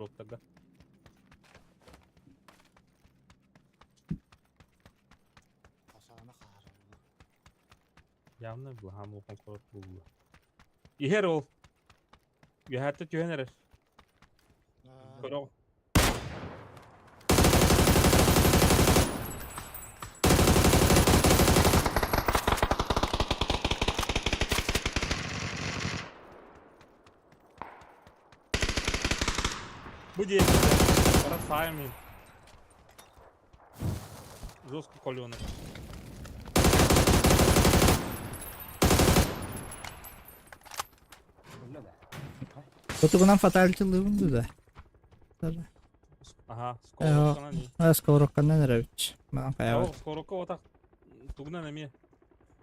Дроптарга. Хасаана хаһараллар. Явно быһаам улахан куорат буолла. Иһэр ол. Үөһээттэ түһэн эрэр. Көрөҕ. Бу диэки бросаем им. Жестко колено. Хотугунан фаталитылыыбын да. Ага, сковородканан и. Э, сковородканан эрэбит. Манан хайабат. Ол сковородка отак тугунан эмиэ.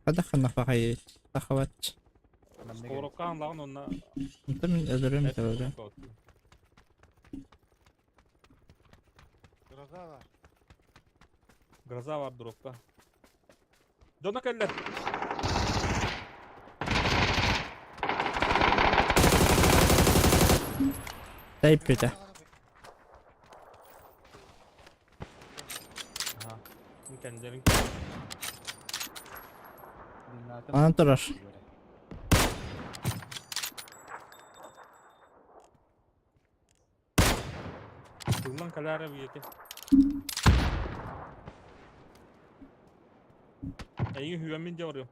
Хадахханна фахайы. Тахабат. Сковородкаан лагын онна. Онтон мин өлөрөм өлөрөм. Гроза бар. Гроза бар дропка. Дьоно кэллэр. Тэйппитэ. Аха. Мин кэннилэрин Анан турар. Тыллан кэлээрэ биэки. Эйигин хүөммин дьэ барыам.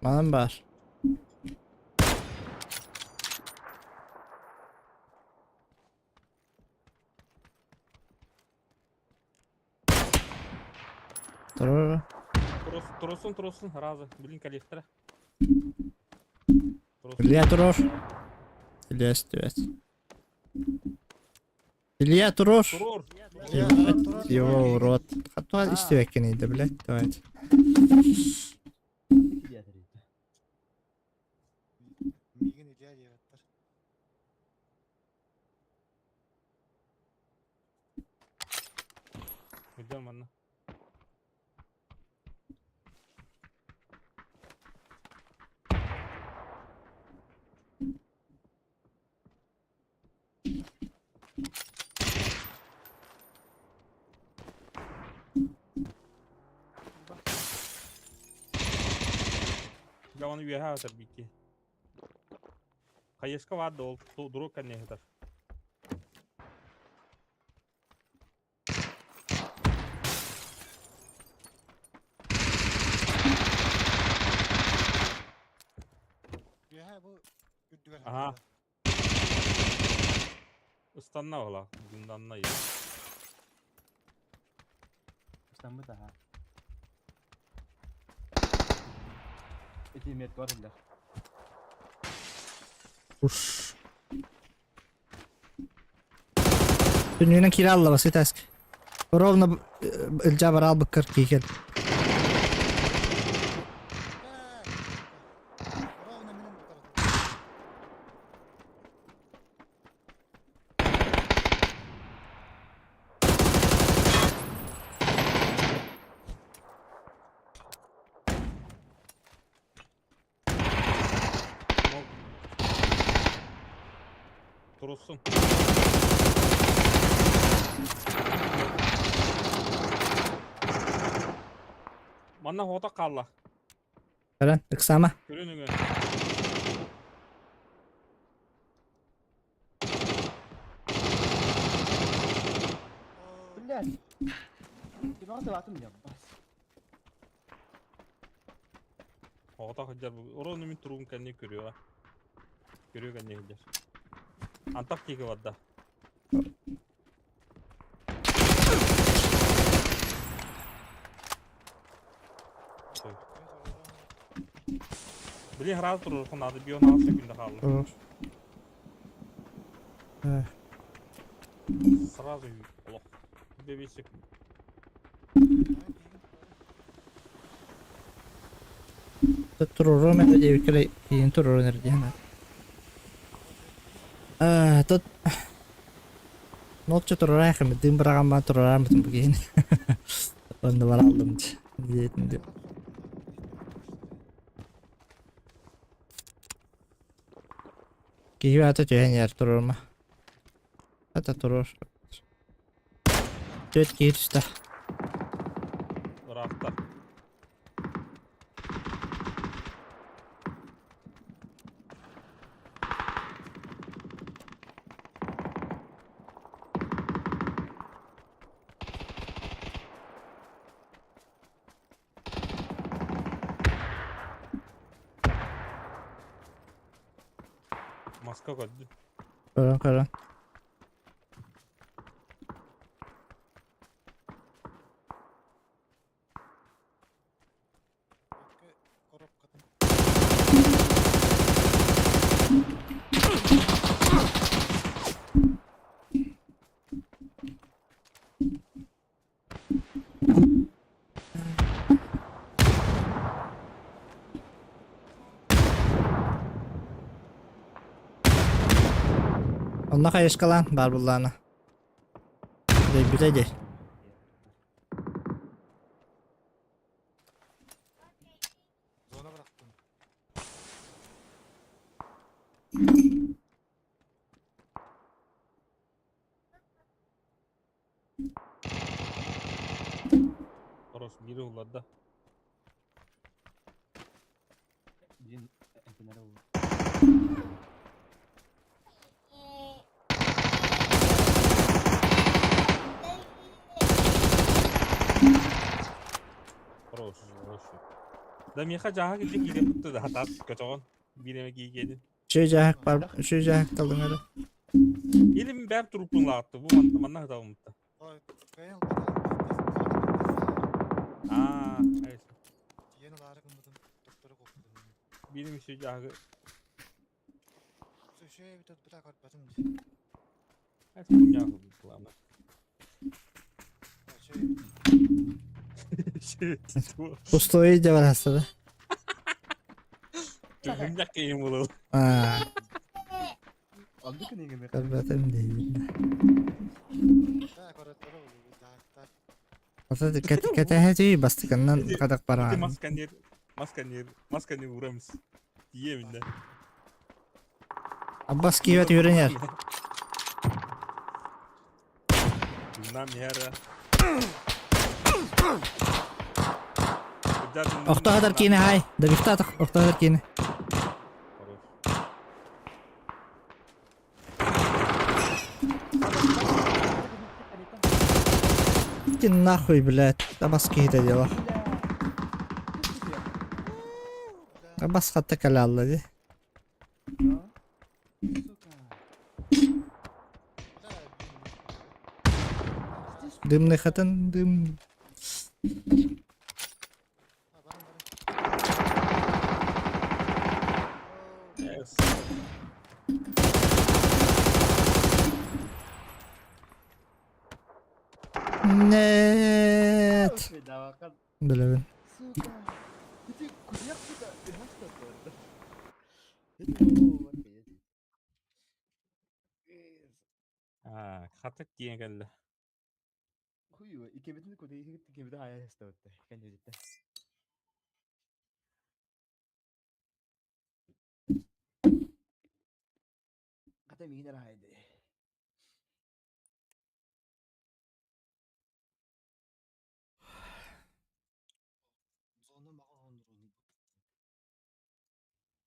Манан баар. Турар. Турус, турусун, турусун, разы. Билин кэлиэхтэрэ. Илья турар. Илья истибэт. Илья туруор. Туруор. Ебать, его в рот. Хатуа истибэккин да, блядь, давайте. Миигин Илья диэбэттэр. Идем манна. Дьэ ону үөһэ атар биики. Хайыска баар да ол дурук кэннэ сытар. Үөһэ бу үрдүгэр Аха. Ыстанна ола, дынданна Ыстаммыт аха. Ити мет бар иллэр. Уш. Түннүгүнэн киирэ алла басытаск. Ровно илдьэ бараал быккар киикэн. Ровно минут утары. Турусун. Манна хота хаалла. Көрөн, ыксаама. Көрүн үҥө. Блядь. Тимаҕа сылаатым дьэ. Оҕото сылдьар бу. Орону мин туругум кэннин көрүөҕэ. Көрүө кэннин сылдьар. Антах тиигэ барда. Блин, сразу туруорукка наада, бион аҕыс секунда хаалла. Сразу олох. 5 секунд. Туруорум этэ диэбиккэ киин туруоран эрдиэн Аа, тут Нолчо туруораахым, дым быраҕамман туруорааммытым бу киһини. Онно бараллым диэтим дип. Киһи аата түһэн иһэр туруорма. Это турар. Түөрт киһи түстэ. Ыраахтар. Маска көрдүм. Көрөн көрөн. Өткө коробкатын. Онно хайышкалаан баар буллаана. Дөйбүтэ дии. Зона бырахтым. Хорош, бири уларда. Диэн эмтэнэрэ ол. Хорош, хорош. Да миэхэ дьааһык илдьэ киирэн тутта да хатаат көтөҕөн биир эмэ киигиэнин. Үчүгэй дьааһык бар, үчүгэй дьааһык талыҥ эрэ. Илим бэм труппун лаатты бу манна хаталымта. Ой, кыайан ылбатах. Аа, Тиийэн ылаары гыммытым, тохтору куоппутум. биирим үчүгэй дьааһыгы Үчүгэй эбит быта көрбөтүм дии. Үчүгэй эбит. Пустой дьэ барахсада. Түгүннэх киһим булыл. Аа, Оннук кинигэни көрбөтүм диибин. Да, көрөттөрө булуу, дьааһыктар. Ата кэтэһэ бастаканнан хатак Ити бараан. масканер, масканер, масканер урамс. Тиийэбин да. Аббас киэбэт үөрэнэр. Нам яра. Охто хатар киинэ хай. Добихта охто хатар киинэ. Иди нахуй, блядь. Абас киһитэ дело. Абас хатта кэлэ алла дии. Дымный хатын дым. Yes. Нет. Билэбин. Сука. Ити куйах сука. Аа, хатык диэн кэллэ. Хуй, иккибитин кудайыгыт иккибитин хайа хастабытта. Кэннибитте. Хата миин арахайды.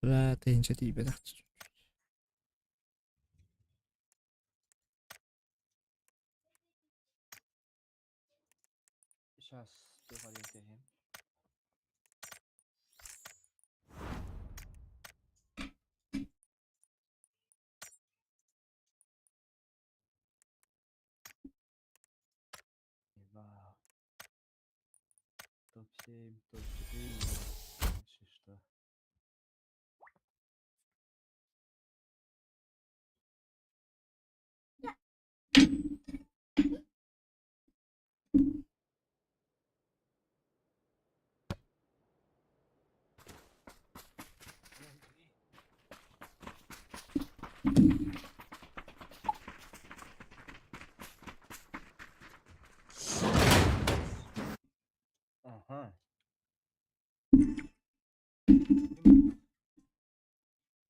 Бля, тыһыынча тиийбэтэх. Сейчас, туох Вау. Топ-7, топ-4. Дальше что? Ага.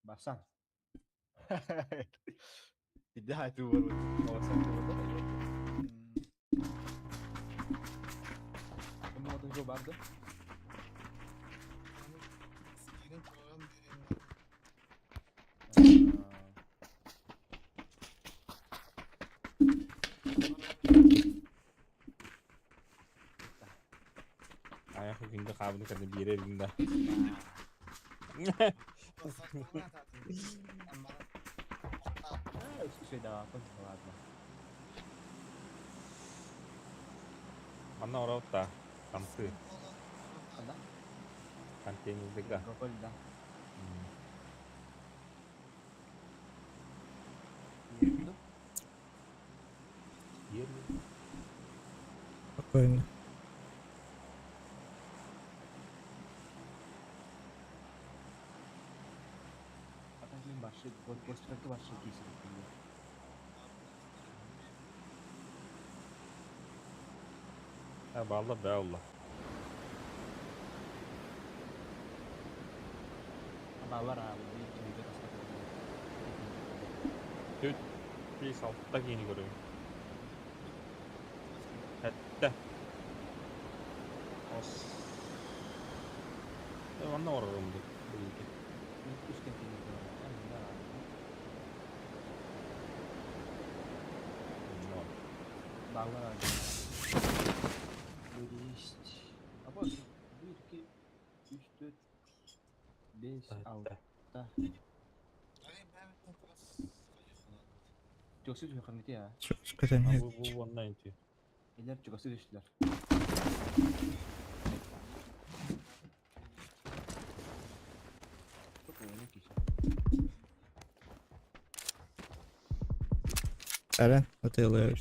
Басан. Идэ айтыы барбыт. Онно барды. Айах күндэ хаабыны кэннэ биэрэрин да. Манна оротта тамсы. Контейнерга. Спокойно. Ha балла да алла. Түт бис алта киини көрөбүн. Сэттэ. Ос. Манна олорорум дуу билигин. Сэттэ. Көтөн Бу бу уонна инти. Эрэн ытыалыыр.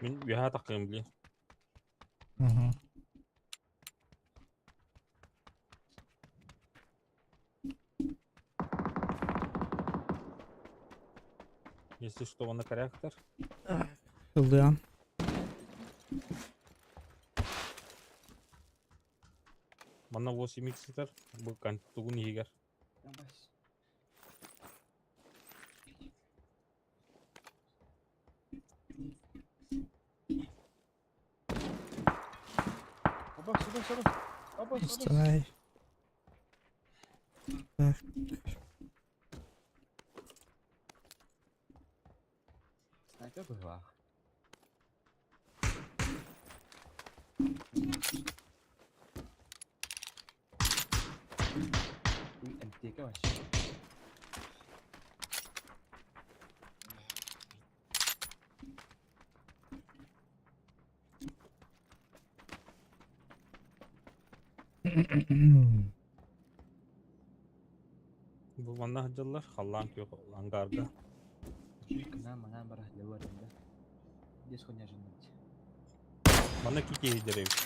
Мин үөһэ таххыым били. Мгм. Если что, на корректор. Ыллыам. Манна 8 микситер. Бу тугун иһигэр. Станай. Так. Бу манна сылдьаллар халлаан күөх ангарга. Манна кики иһдэр эбит.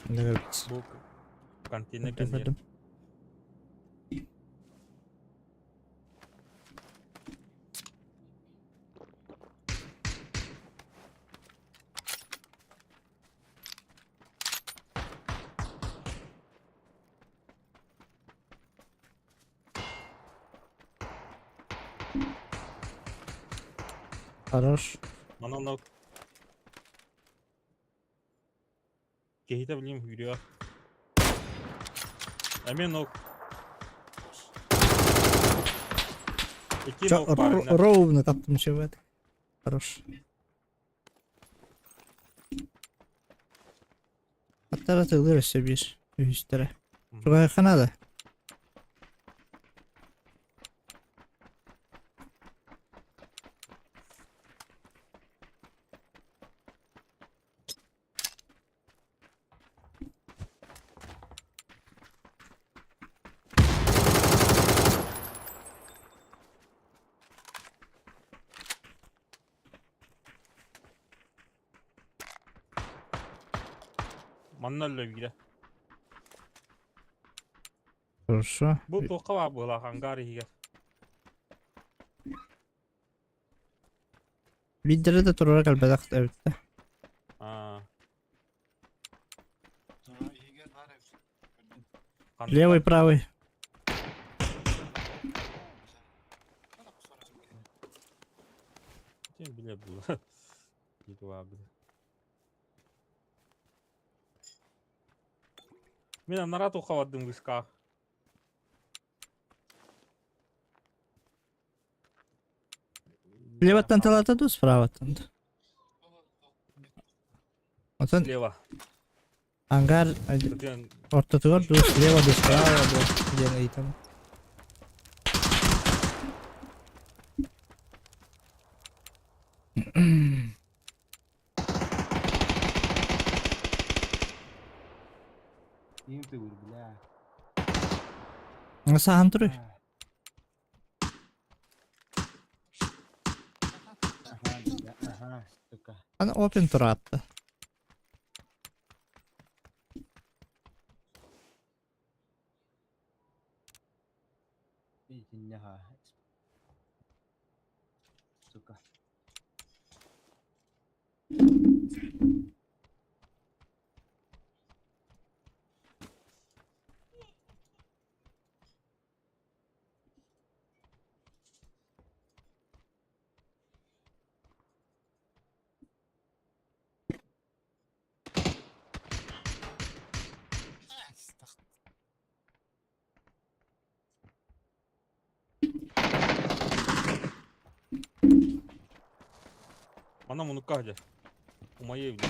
Нагрудить. Бу контейнер кэнниэр. Көрдüm. Хорош. Манна онно киһитэ билим күүрүөх. Эмиэ нок. Икки Чё, нок баар инна. ровно таптым чего Хорош. Аттара тылыр өссө биир үһүстэрэ. Чугаһыахха наада. Манна өллө биирэ. Хорошо. Бу туохха баар быһыылаах ангар иһигэр. Биирдэрэ да турара кэлбэтэх эбит да. Аа, Иһигэр баар эбит. Көрдүм. ханнык Левый, правый. Ким билэр була. Баар. Мин анараа туохха бардым вышкаҕа. Леваттан талата дуу, справаттан дуу? Отон Слева. ангар Ытыан ортотугар дуу, слева дуу, справа дуу диэн ыйытабын. Им төгүр бля. Саһан туруй. Аха, бля, аха, сука. Аны опен тураатта. Итиннэ ха. Сука. Манна мунукка сылдьар. Умайа эбит.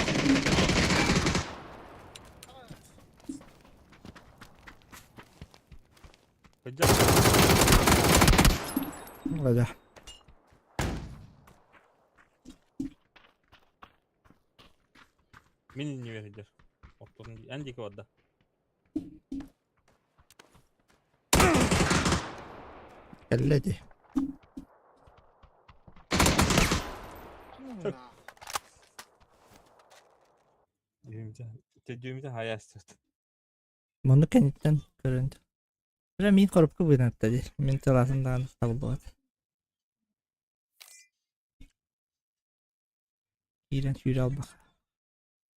Сылдьар. Ладя. Мин иннибэр сылдьар. Оттон эн диэки барда. Кэллэ дии. Дьүөмүтэ хайаастыт. Муну кэнниттэн көрөн. Бля мин коробка быынатта дии. Мин тылаатын даҕаны табыллыбат. Киирэн сүүрэ албах.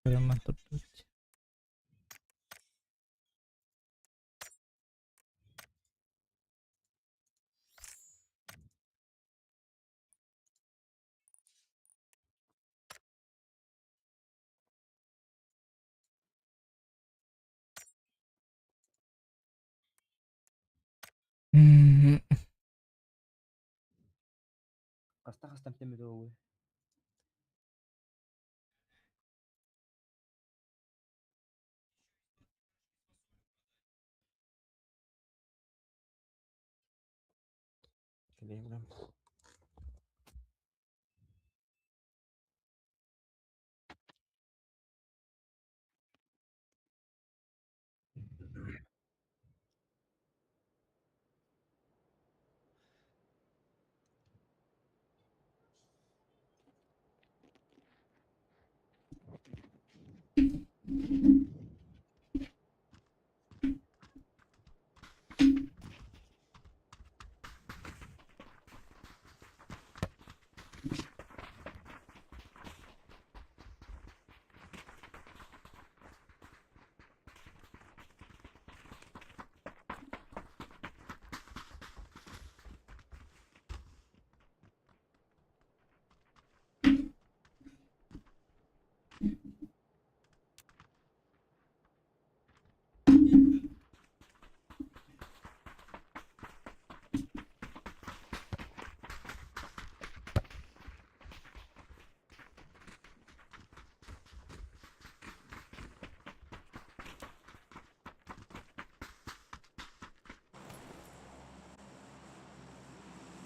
Көрөн ман турдубут. Хаста хастам темир. Кэлиэм.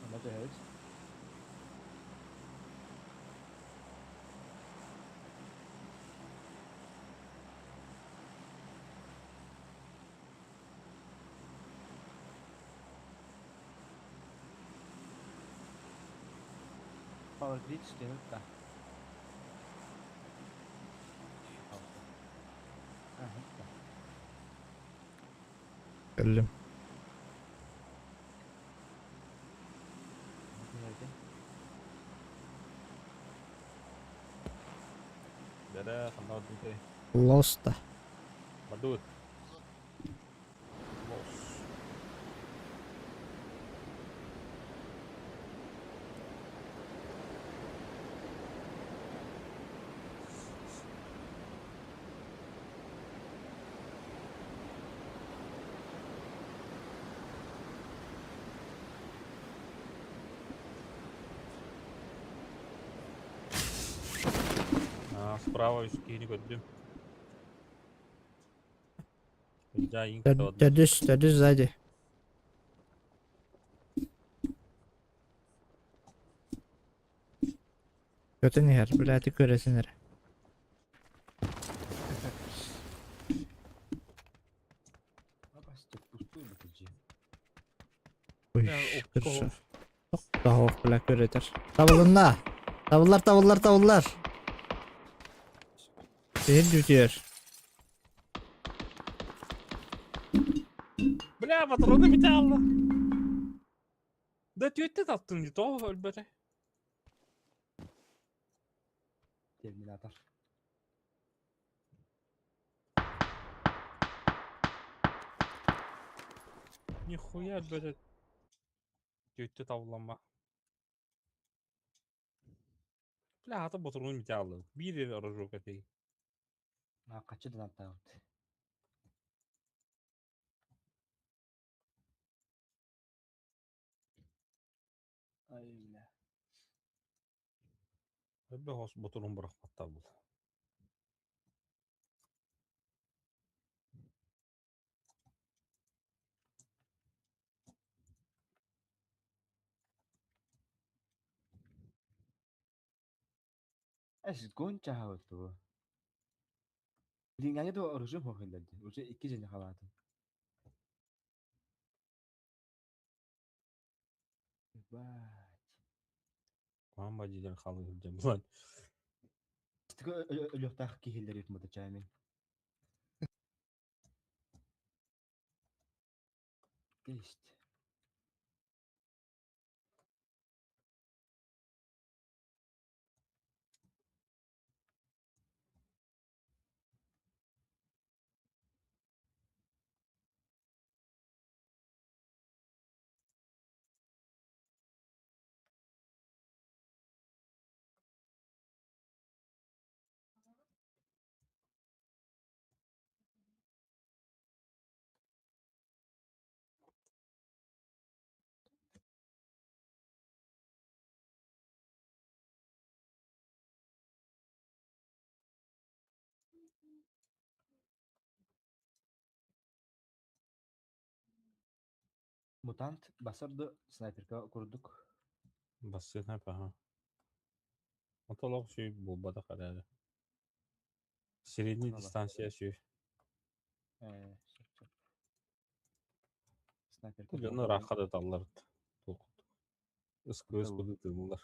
Ана төһөбүт. Power grid түстүнүт да. Öldüm. Бэрэ ханна бардыҥ Лоста. Бардыбыт. Лос. А, справа үс киһини көрдүм. Төрдүс, төрдүс сзади. Көтөн иһэр, блядь, көрөсүн эрэ. Уй, хорошо. Тоох, бля, көрөтөр. Табылынна. Табыллар, табыллар, табыллар. Сиһин бүтүөр. Бля, патроны бите алла. Да түөттэ таптым дии, тоҕо өлбөтө? Терминатор. Нихуя өлбөтө. Түөттэ табыллама. Бля, ата ботурун бите алла. Биир эрэ рожок этей. А, качы донаттаабыт. Ай, бля. Өлбө хос ботурун бырахпаттар бул. Эс гонча хаалты. Билиҥҥээҥҥэ да оружие суох иһиллэрди. Уже икки дьиэни халаатым. Ебать. Куһаан бадьыйдар халыы сылдьан булан. Өлүөхтээх киһилэр мутачаамин. Тест. Мутант басар да снайперка курдук. Бассыына паха. Отолох сүй булбатах эрээри. Средний дистанция сүй. Сөп. Снайперка. Дьону ыраахха да ыталлар. Ыскы-ыскы тыыллар.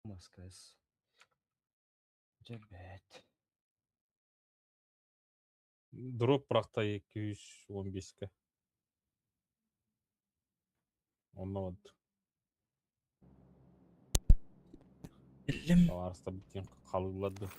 Москвас. Дьэбэт. Дроп бырахта 215-ке. Онно вот. Биллим. Табаарыста бүттен халыыларды.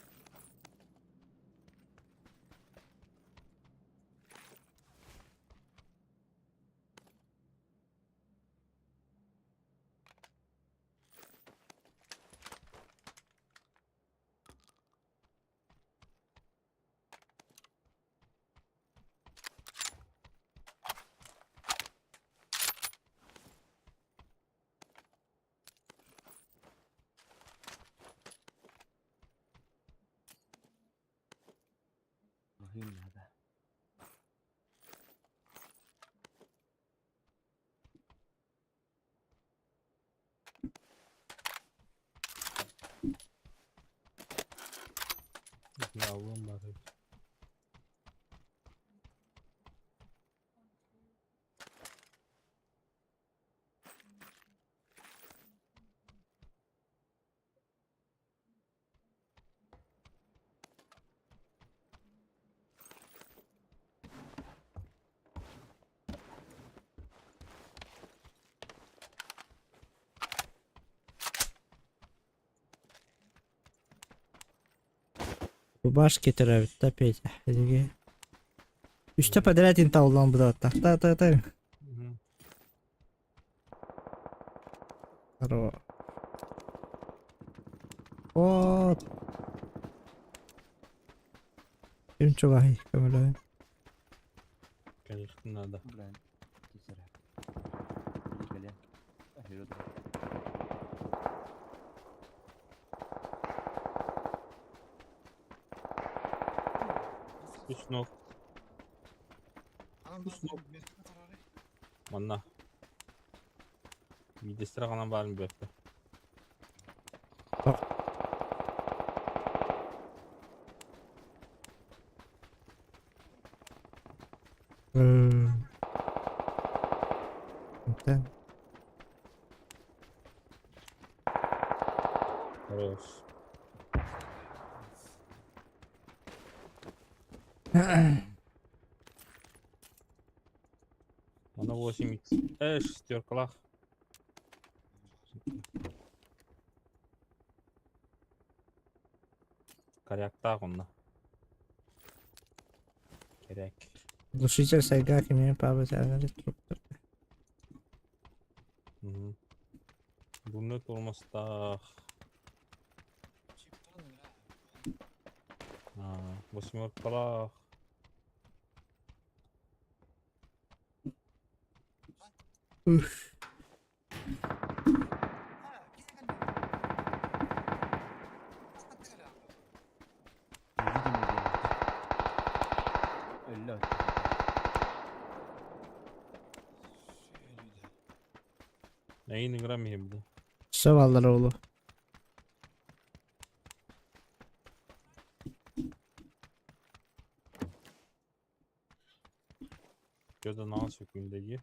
Махин надо. Аҕалыам баар эбит. Рубашки төрөөбүттэ Петя. Эдиги. Үстэ подряд инталлан быдаттар. Та та та. Мгм. Здорово. Вот. Ким чугаһый көмөлөһүн. Конечно, надо. Блин. Кисера. Кэлэ. Үс ног. Анам Үс ног. мертвый тарары. Манна. Мидестер канан баарын бөттө. Онтон Хорош. Манна 8 икс. Шестеркалах. Коряктаах онно. Керек. Глушитель сайга кимиэн паабытаанары туруктар. Мгм. Буны тормозтаах. А, восьмеркалаах. Ух. Видимо, Өллө. Эйин ыҥырам иһимди. Саваллар оҕолор. Göde наҕа сөкүндэгии.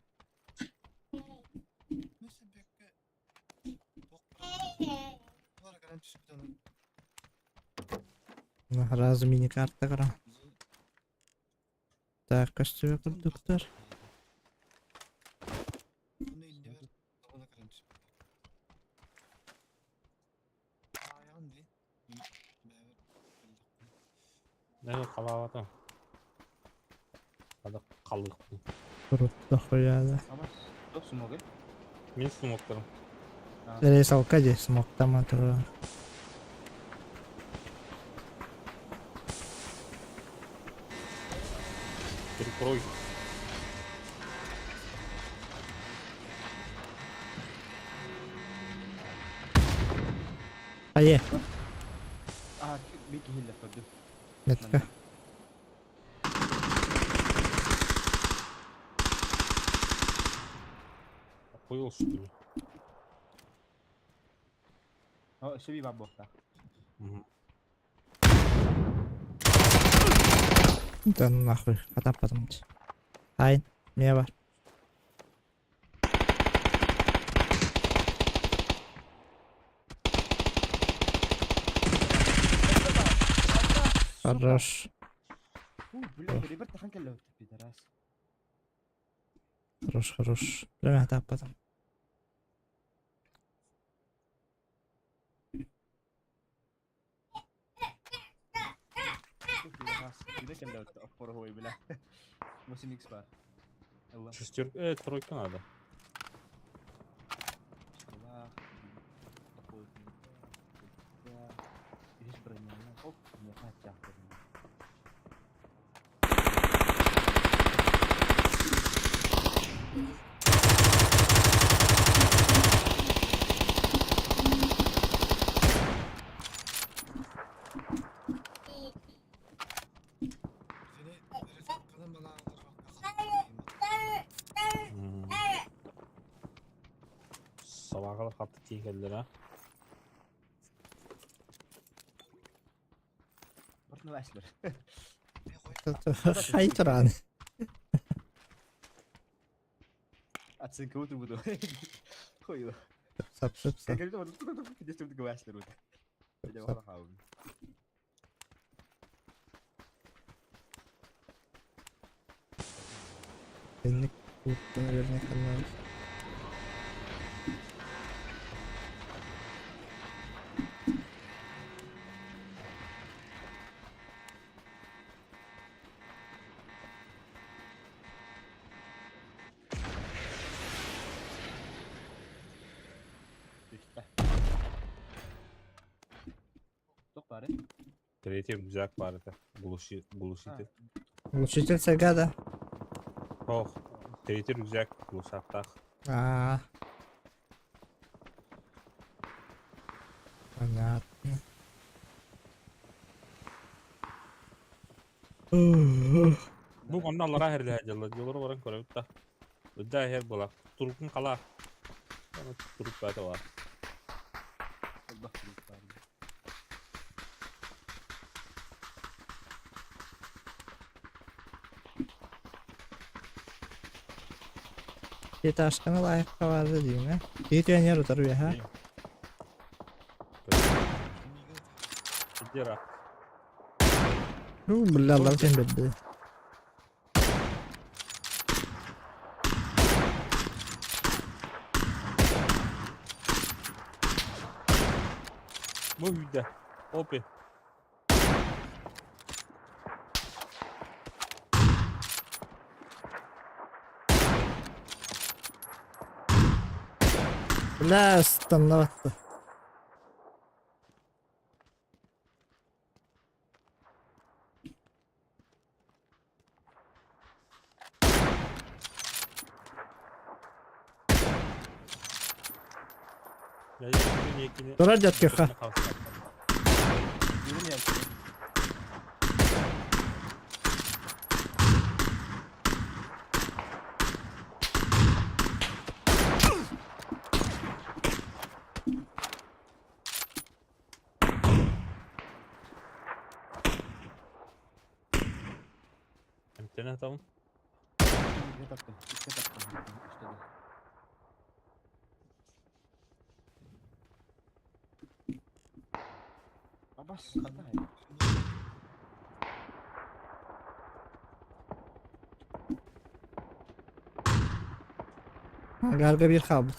Разу мини-карта кара. Так, көстүбэ курдуктар. Нэ халаабата. Хада халыахпын. Турутта хуяда. Ама топ смогы. Мин смоктарым. Ресалка же смоктама тура. Прикрой. Айе, Аа, би киһиллэ көрдүм. метка. Охуел что ли? О, сөби бар буолта. Мгм. Да нахуй, хатаппатым. Айн, мне бар. Хорош, Уу, бля, ребер тахан кэллэ пидорас. хорош, хорош. Прямо хатаппатым. Пидорас. Бля кэллэ оппор бля. 8x бар. Алла. Шестерка, тройка надо. Шоколад. Үһүс броняна. Оп, меха чахтыр. М. Собакалар хатты тиийгэллэр а. Нашлар. Хай туран. Оценка утру буду. Хуй. Сап сап сап. Как это вот здесь тут говоришь, вот. Я Сап. хау. Сенник кутта, наверное, канал. Тох бары. Третий рюкзак бар это. Глуши, глушитель. Учитель Сагада. Ох, третий рюкзак глушактах. А. Понятно. Бу манна аллара херле дьалла дьолоро баран көрөбүт да. Ыдда хер була. Турукун кала. Аны турук бата бар. Этажканы лайық қабады деймін, ә? Кетенер отырып, ха? Дера. Ну, бля, Аллах сен берді. Бу үйдө. Опи. Бля, станна батты. Я я Турар дядкеха. Эмтене там. Икке таптым, икке таптым. Үстәде. Абас, хата. Гарга bir қалбыт.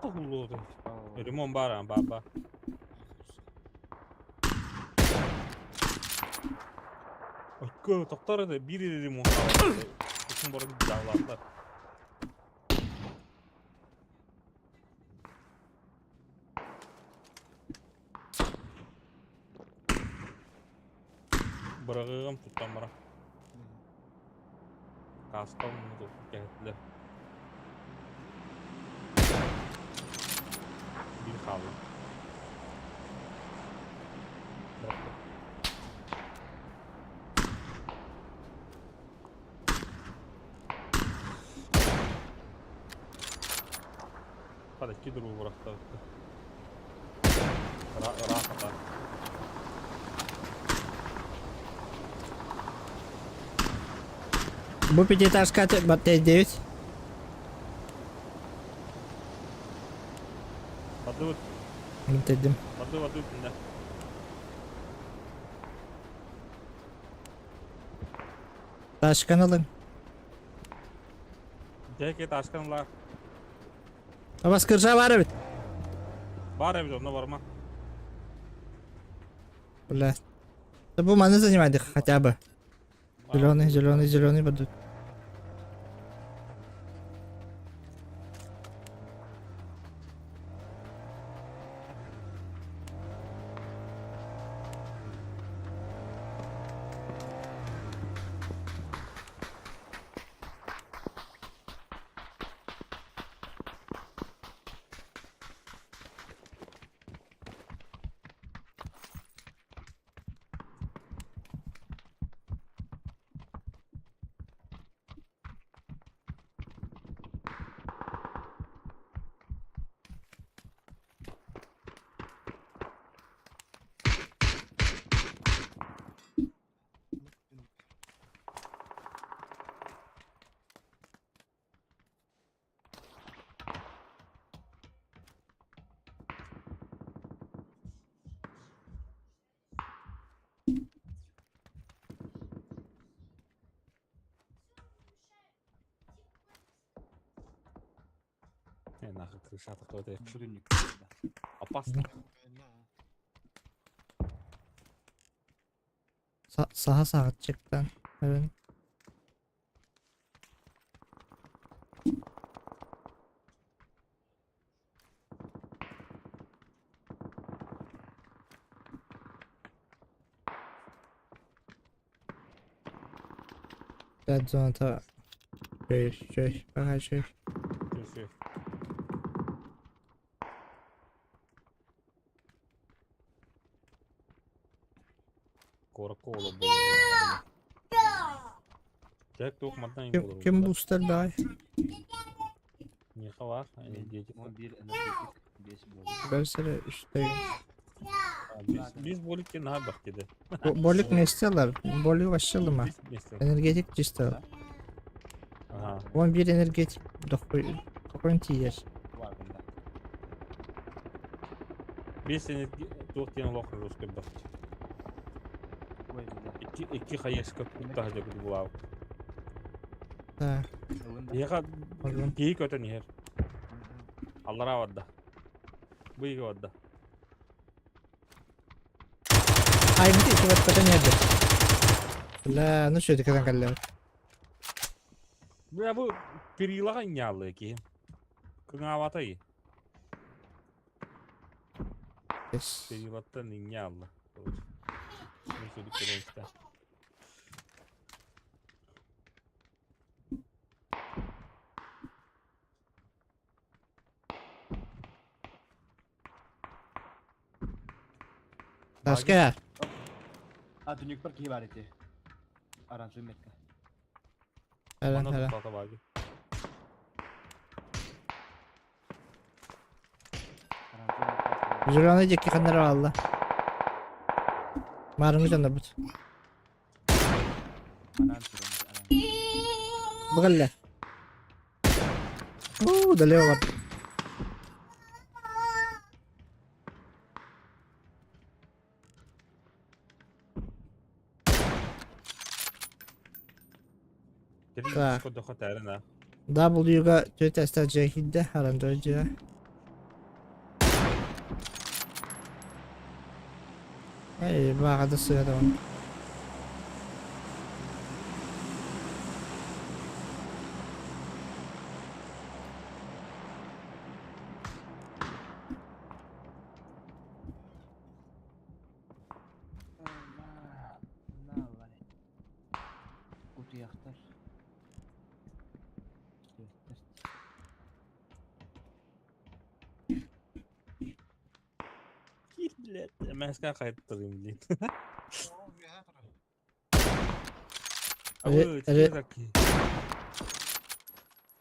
Тохтоллуду. Ремон бар, баба. Өккө токтор эде бир ремон калды. Ушун барып жаалаптар. Бырагыгым туттан бара. Каскал муну кеттилер. Бир калды. Быракты. Hadi iki durumu bıraktı. Rahat. Бу пятиэтажка 9. Бады Дедим. бады бады үтүндө. Ташкан алың. Жеке ташканлар. Абас кыржа бар бит. Бар эбит онно барма. Бля. Да бу маны занимайды хотя бы. Зеленый, зеленый, зеленый будут. Нахуй крыша такой. Бүтүннүк. Опасно. Саха саҕатчыктан. Өрөн. Dead zone'ta şey şey bak şey. Şey. Куоракка оло буолар. Jack туох мантан Ким буолар. ким бустер бай? Миэхэ баар, энергетик. 11 энергетик, 5 болик. Бөрсere işte. Biz болик диэн наһаа бах диде. Болик не istiyorlar? Болик başlayalım mı? Biz месте. Energetik чисто. Ага. 11 energetik докуент тиер. Бар бында. Бес энерги туох диэн олох русский бах. Ой, бында. Икки икки хаешка куттаһа дьэ булаабыт. Да. Ылын да. Биһиэхэ Pardon. киһи көтөн иһэр. Аллараа барда. Бу иһигэ барда. Ay bir iki vatta nerede? La ну что это когда kaldı? Бля, бу перилаҕа инньааллыы киһи. Кыҥаабатай. Yes. Перилаттан инньаалла. Короче. Мен сөдүк көрөн истэ. Başka. А, түнүк бар киһи бар ити. Аранжы метка. Heren Манна heren. туттаата баagi. Аранжы метка. Зеленый дикий ханнара алла. Марыңы жандар бут. Анан туран. Анан. Быгылла. Уу, далево бар. Так. Көрдөххө тээрин аа. W-га төт әстә жахидде харан дойжа. Эй, бағады сыяды он. На, валя. Кутуяхтар. Кир, блядь. Мэска хайттырым, блин. Э, э.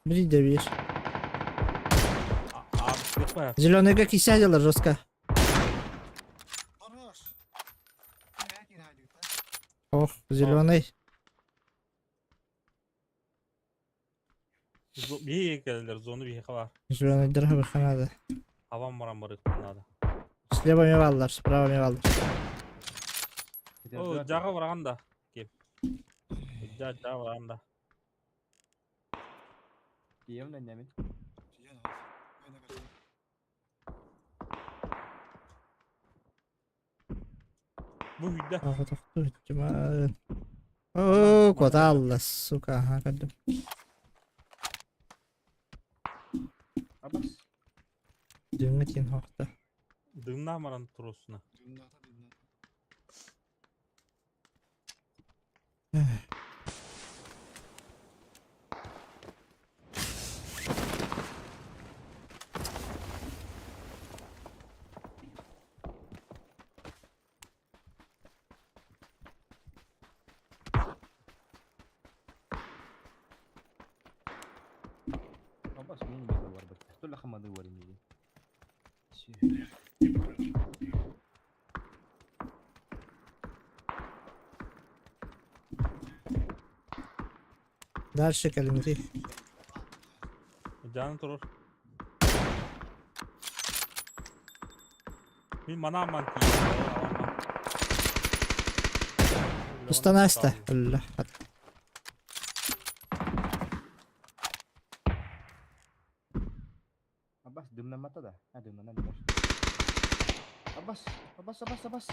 Bir de bir. Зеленыйга кисядилар жестко. Хорош. Ох, зеленый. Бии келдер, зону бии хабар. Зеленый дырга ханады. Хабан баран барык надо. Слева меваллар, справа меваллар. О, жага барган да. Кеп. Жа жага барган да. Дием нәмин. Бу үйдө. Ах, тохту, жаман. О, кваталла, сука, ага, кадым. Абас. Дүңгө тин хохта. Дымна маран турусуна. Абас мин бе бар бит. Тула хамады бар инде. Дальше калимти. Жаны турur. Мин манаман тиийэн. Устанаста. Алла. Оннунан бер. Абас, абас, абас, абас.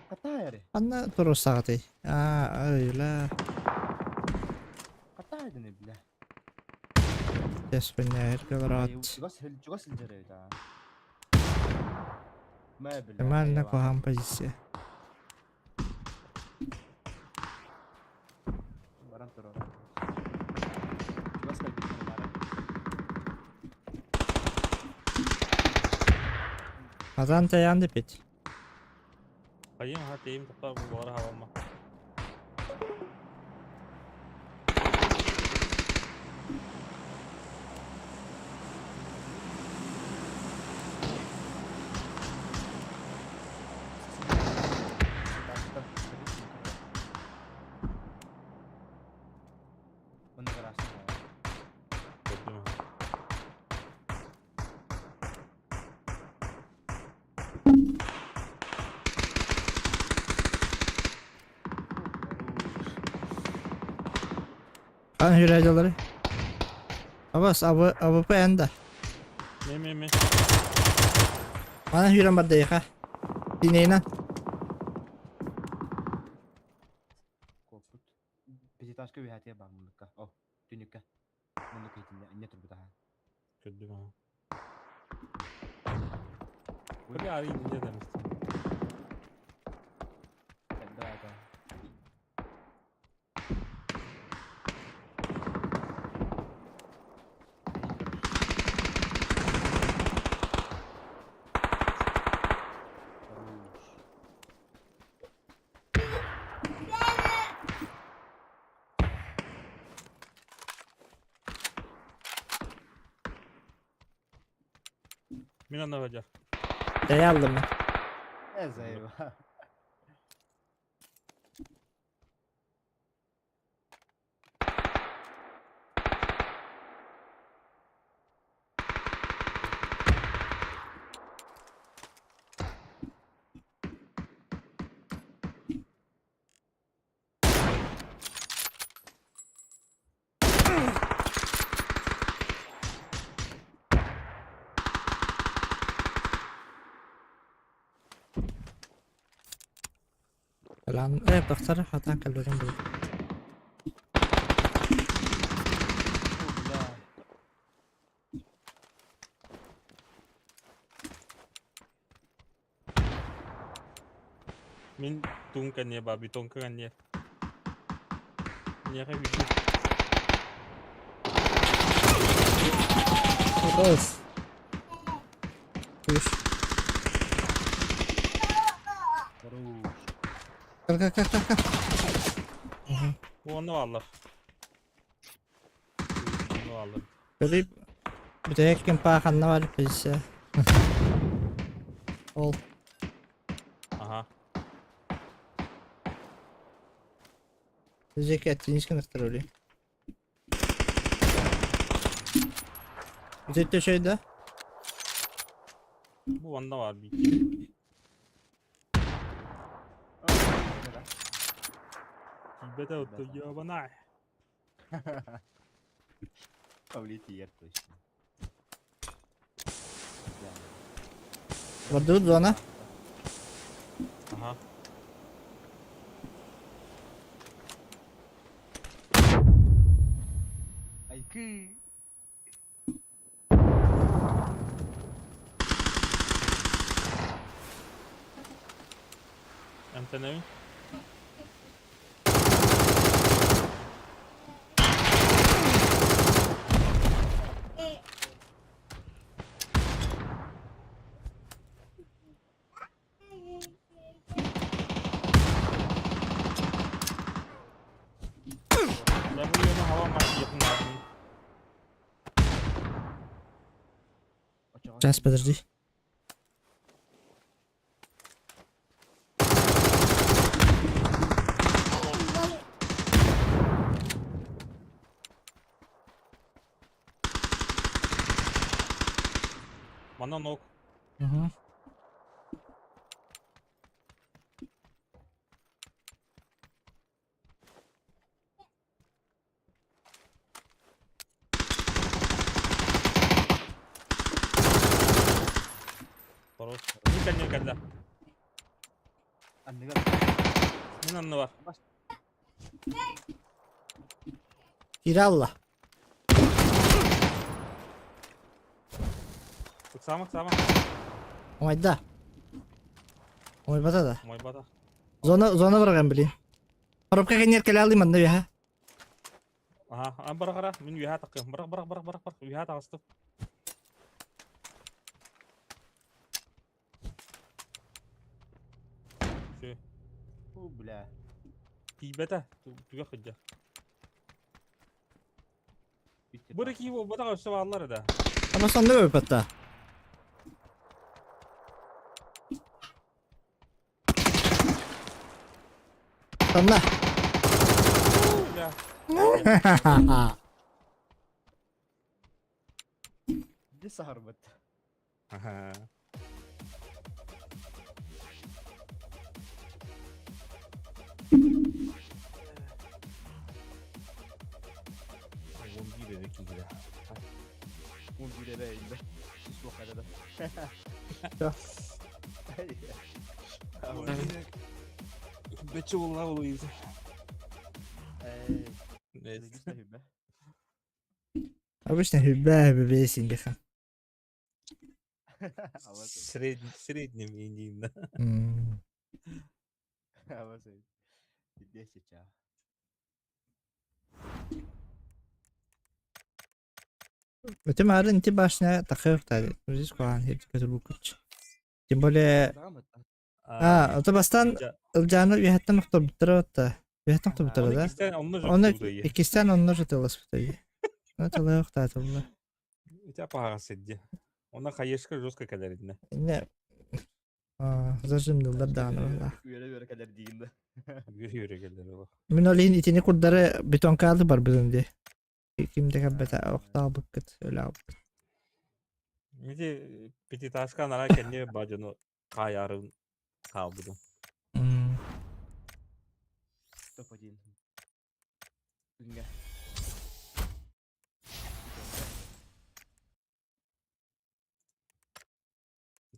Хатаа эрэ. Ханна туруорсаҕытый? Аа, öyle. Хатаа дэнэ бля. Тэспинээр кылараат. Чугас чугас сылдьар эбит аа. Мэ бля. Манна куһаҕан позиция. Баран турар. Чугас кэлбиттэр баара. Хатан тайаан дэпит. Хайым ха тиим тоқтар булары хабама. Онно гараастан Көрдүм. Хан хүрээдэлэри. Абас, абы, АВП эн да. Ме ме ме. Мана хүрэн бардайха. Тинейнан. Куоппут. Пятиэтажка үөһээтигэр баар муннукка. О, түннүккэ. Муннук иһитиннэ инньэ турбут аһа. Көрдүм аха. Били арый инньэ дэмистим. Давай, давай. Хорош. Мин анна бадьар. Дайа алдым мен. Э, заеба. Lan э, тахсар хатан кэлбэтин бу. О, бля. Мин туун кэнниэ ба бетонка кэнниэ. Миэхэ видео. Хорош. Үш. Хорош. Кал кал кал кал кал. Бу онно бааллар. Онно бааллар. Били бүтэһик кимпаа ханна бар позиция. Ол. Аха. Жеке тинишкин ықтыр Зетте şeyde. Бу онно баар бии. О, да. Тиийбэтэ отто ёбанай. Павлитиер точно. Бля. Бардыбыт зона. Аха. Айкы. Эмтэнэбин. Дьэ бу үөнэ хаба мас якыннаатын. Очоҕо Сейчас, подожди. Манна нок. Угу. Хорош. Мин кэннин кэллэ. Анныгар. Мин анныбар. Киирэ алла. Ыксаама, ыксаама. Умайда. Умайбата да. Умайбата. Зона, зона бараган блин. Коробка кэннигэр кэлэ алый манна үһэ. Аха, ан барахара, мин үөһэ таххыам. Барах, барах, барах, барах, барах, үөһэ таҕыстым. Все. О, бля. Тиийбэтэ, түгэх сылдьар. Бу эрэ киһи буолбатах өссө бааллар да. Ама сонно өлбөттө. Сонно. Бля. Де саһарбыт. Аха. Он биир эрэ киирэ. Он биир эрэ инде. Суох эрэ да. Бэччэ буолла улуйда. Эй, Нэ. Обычно хүбэ хүбэ сингеха. Средний, средним индиин. Десять. Өтем арын ити башня тахыахтар. Здесь куан көтөр. Тем более а, ото бастан Ылдьааны үөһэттэн охторбуттара отта. Үөһэттэн охторбуттара да? Онно иккистээн онно жытыласпыта. Оны талыахтаатылла. Ити апаҕа сидди. Онно хаешка жестко кэлэриннэ. Инне зажимдыллар даҕаны. Үөрэ-үөрэ кэлэр диигин да. Үөрэ-үөрэ кэлэр олох. Мин ол иһин итини курдары бетонкаалы барбытым дии. Ким да кэлбэтэ охтообуккут, өлөөбүккүт. Ити пятиэтажка анараа кэнни ба дьону хаайаарын хаалбытым. Топ-1. Күҥҥэ.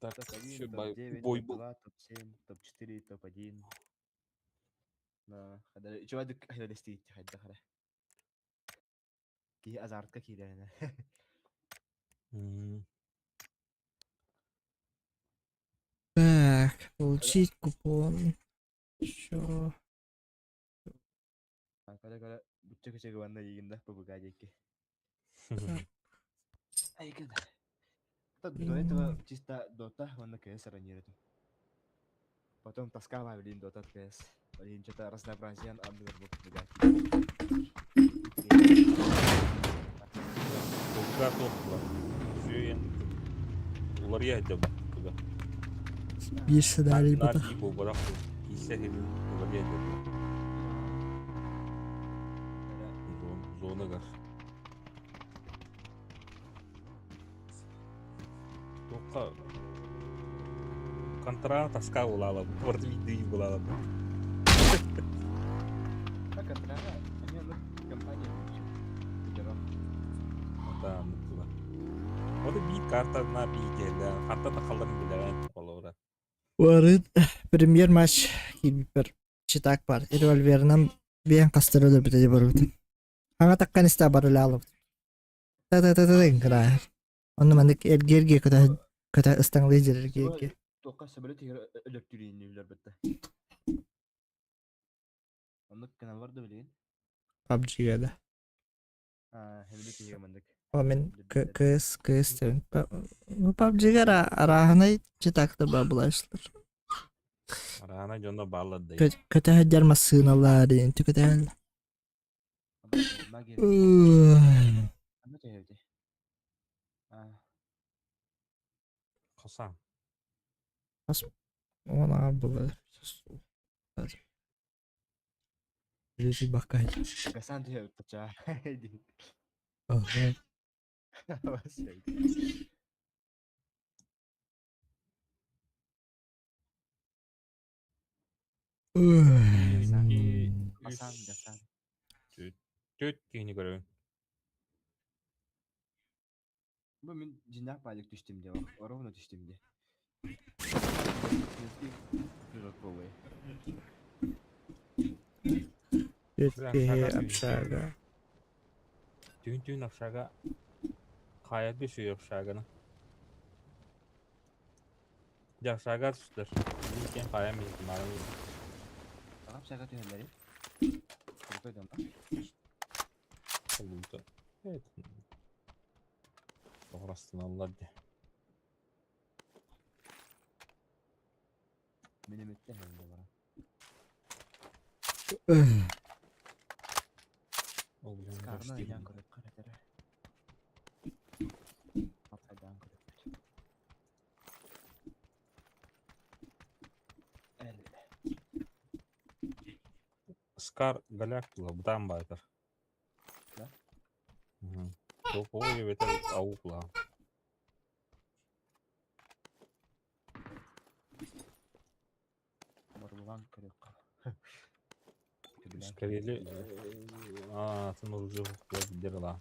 Так, Топ-1, еще бой, топ-9, бой был. топ-2, топ-7, топ-4, топ-1. Да, үчүгэйдик хайдалестиит хайдах эрэ. Киһи азартка киирэринэ. Так, получить купон. Еще. Көрө-көрө бүччө күчө гыбанна диигин да ПБК диэки. Айгын. До этого чисто Дота, он на КС раньше. Потом тоскала, блин, Дота КС. Блин, что-то разнообразие андыр был ПБК. Толка тоқла. Сүйен. Улар яйда бу. Биир сценарий Нар бата. дии буолбатах киисэ хирин улар яйда. Зонагар. Тоққа контра тоска булала. Барты видео булала. А контра, они ну компания. Да, муктула. Вот би карта на би келді. Карта тақаларын билерен олора. Варыт премьер матч киирбиппэр читак бар. Револьверынан биэн хастар өлөрбүтэ барбытым. Хаҥа таккан истэ барылаалыбыт. Та-та-та-та гынаар. Онно маннык эргиэргэ көтө көтө ыстаҥалыы дьэрэргиэргэ. Тоққа сөбөлө тигер өлөптүрүүнү билэр бетте. Оннук канал бар да билигин. PUBG-га да. А, хемили тигер мандык. О мин КС КС тебин. Ну PUBG-га арааһынай читактар бар булашлар. Араана дьоно баалар да. Көтө сылдьар массыыналар диэн көтө Магия. Аны төһөбүтэ. А, Хосан. Она была. Лежи бакай. Гасан төһөбүт чаа. Ага. Гасан, Гасан. Төт киһини көрөбүн. Бу мин жинах баалык түштүм де, ровно түштүм де. Түөрт киһи общага. Түүн-түүн общага хаайарга үчүгэй общаганы. Дьэ общага түстэр. Биир киэн хаайан биһиги маарын Общага түһэллэри. Крутой дом. Олута. Evet. Тоҕурастыналлар дии. Минометтен эҥин бара. Ол билэн Скарна көрүстүм. ыйаан көрөп харатара. Апайдаан көрөппүт. Эл. Скар голяк була бытаан баайтар. Да? Топовой эбэтэр аук-ла. Боруулаан көрүөххэ. Сөбүлээн Скорее, көрүөххэ. атын оружие билдер ла.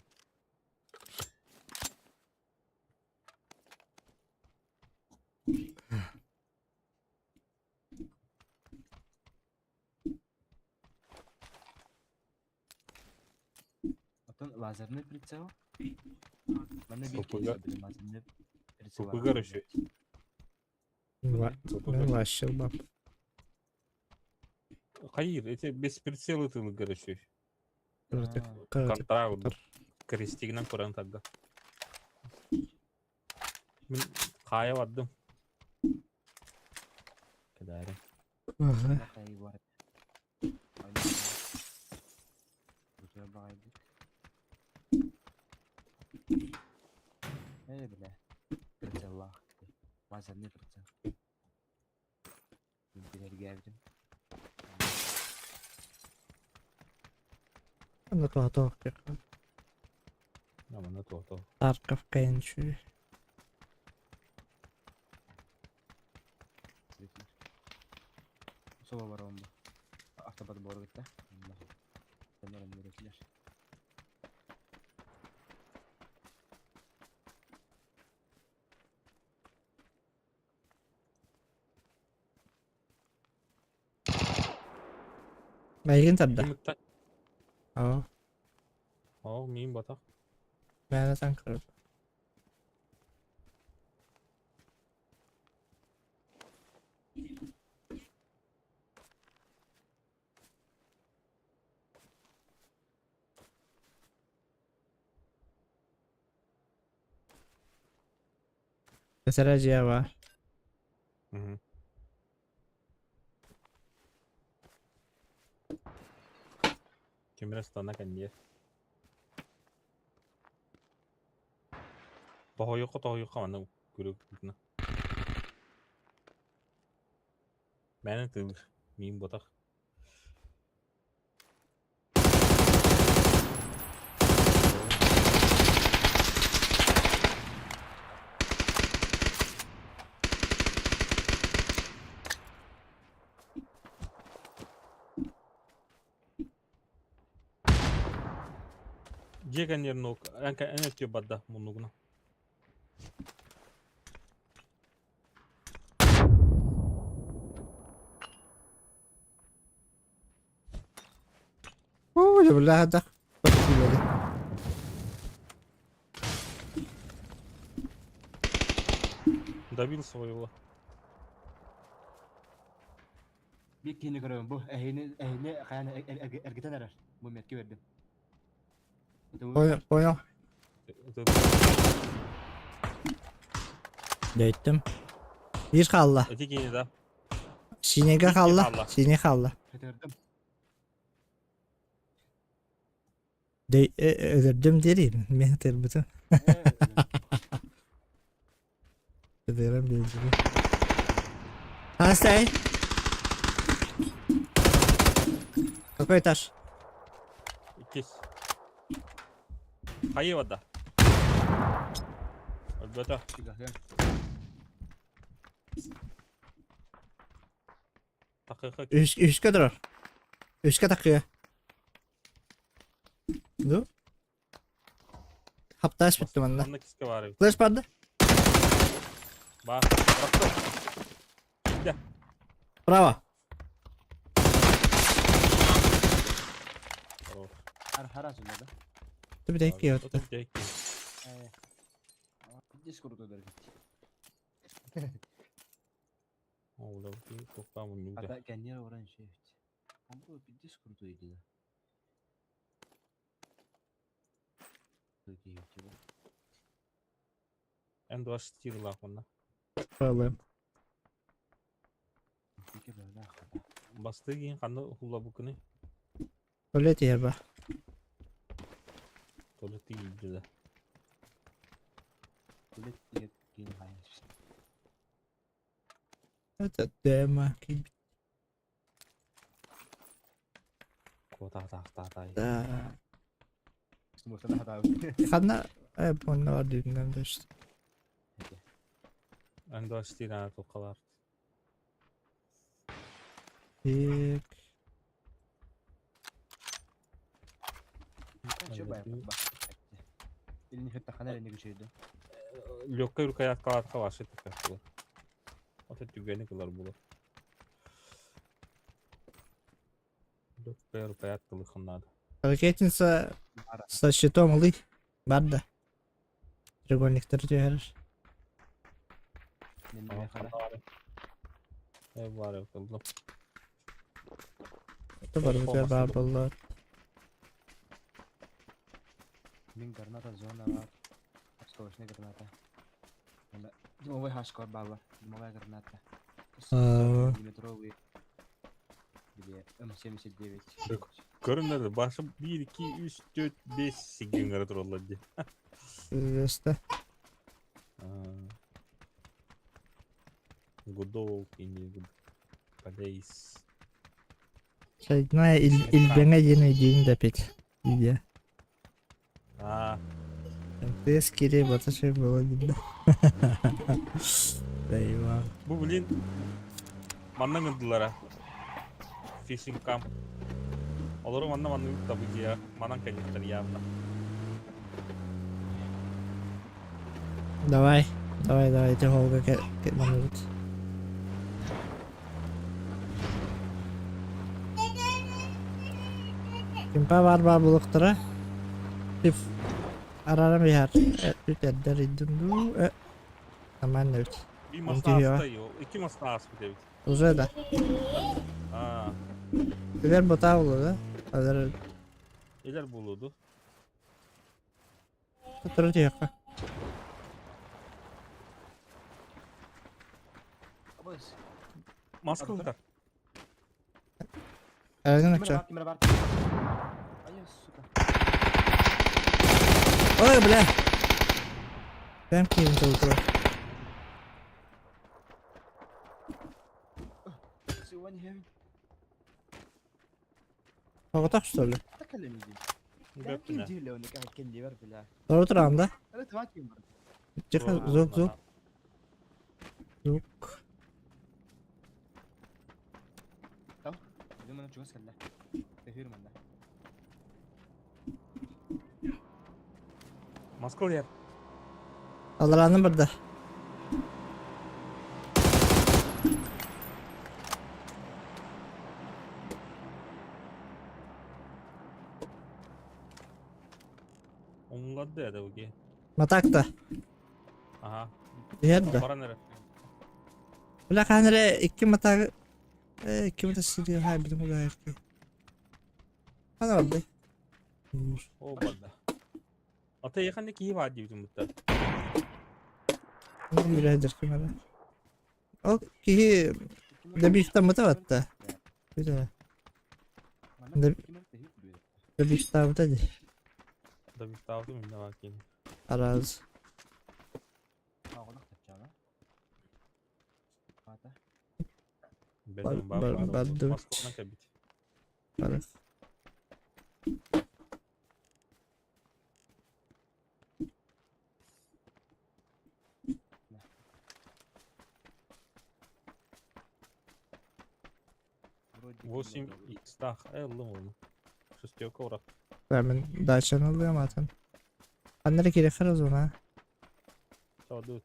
Оттон лазерный прицел? Манна биир Соппуга- киһи билин лазерный прицел Соппугар еще. Мен вообще бап. Хайыр, эти без прицела ты короче. Контра Контра крестигинен көрөн тарда. Мин хаайа бардым. Кэдээри. Ээ бля, прицеллаах лазерный прицел. Интириэргээбитим. Аны тоһотоох диэххэ. Амана туото. Тарков кайынчы. Соло барабын бу. Автобат буор гытта. Төннөрөн Майгын тарда. Ким Оо, Оо, миин батах. мээнэ таҥкырып. Кэсэрэ дьиэ баар. Кимирэ стана кэнниэр. Тоһуйукка тоһуйукка манна күрүк Мээнэ тыылыр. Миин ботах. Дьиэ кэнниэрин ол эн эн өттүө барда муннугуна. Оо, дьэ Добил своего. Биир киһини көрөбүн бу эһини эһини хайаан эргитэн эрэр. Бу метки бердим. Понял, понял. Дөйттüm. Биир хаалла. Эти кини да. Синеге хаалла. Сине хаалла. Көтөрдүм. Өлөрдүм диэрим. Мен ытырбытым. Ытырам диэбитим. Хастай. Какой этаж? Иккис. Хайы барда. Өлбөтө. Такыка. Үс, үскэ турар. Үскэ такыа. Ну? Хаптаас бүттүм анна. Манна киске баар эбит. Флеш барды. Баар. Бырахтым. Киирдэ. Право. Хорош. Хара сылла да. Ты битекки Это отта. битекки. Здесь круто даже. О, бля, тоқтамын А нүгде. так кэннер раньше. Он был пиздец крутой да. Н24 лахманна. Правым. Басты кейін қанды хула букыны. Туалет ерба. Туалетті киді да. Туалет деген хайыр. Это дема. Кота та та та. Да. Смысл хата. Ханна понна бар дүйүннен да işte. Н24 ана тоқалар. Так. Че бай ба. Или не хата хана не гүчөйдү. Легкая рукоятка ваша такая была. Вот это түгені кылар булар. Легкая рукоятка лыхыннады. Ракетница со щитом ылый. Бар да. Треугольниктер түһәрер. Мен не хара. Э, бар кылдым. Это бар бутер бар боллар. Мин граната зона бар. Осколочная граната. Дымовой хашкор баллар. Дымовая граната. А. Метровый. Или М79. Көрүнөр башым 1 2 3 4 5 сигин гара тураллар ди. Өстө. Гудок или гуд. Полейс. Шайдна илбеңе ден дейін да пет. Иде. А, МТС кире бата шай было видно. Да Иван. бу блин манна гындылара. Фишинг камп. Олору манна манна табы я манан калиттер явно. Давай. Давай, давай, ты холга ке маныбыт. Кимпа бар бар булуктара. Тип арарам бихар. Үт эрдер иддим ду. Аман өт. Bir Он masa geliyor. hasta yo. İki masa hasta bir de. Уже да. А, Билер бота болду да. Азыр элер болуду. туру тиякка. Абыз. Маска утар. Эрген Кимер акча. бар, кимер бар. Ай, сука. Ой, бля. Бэм кийин толтура. Сегодня я Поготах что ли? تكلم يجي. Бөптүнө. كيف لو انك قاعد كندي بر بالله. Туру турам да. انا تبعك بر. Тихо, звук, звук, звук. طب بدون ما نمشي بس كله. تهير من ده. Маска yer. Аларанын барда. Omuladı ya da bu ki. Матакта. Aha. Дияр да. Баран эре. Бля, ханре икки матак икки мата сири хай бидим угайыр. Хана барды. О барда. Ата якын ки бар дейбитим бутта. Билер ким ара. Ол кихи добихта мата батта. Биле. Добихта мата ди. Добихта алты мен бар кин. Араз. Беден бар бар- бар. барды. Маскалана кабит. Бар. 8 x тах. Эллым оны. Шестерка урак. Мен дачаны алыам атын. Ханнары керек хараз она. Саду.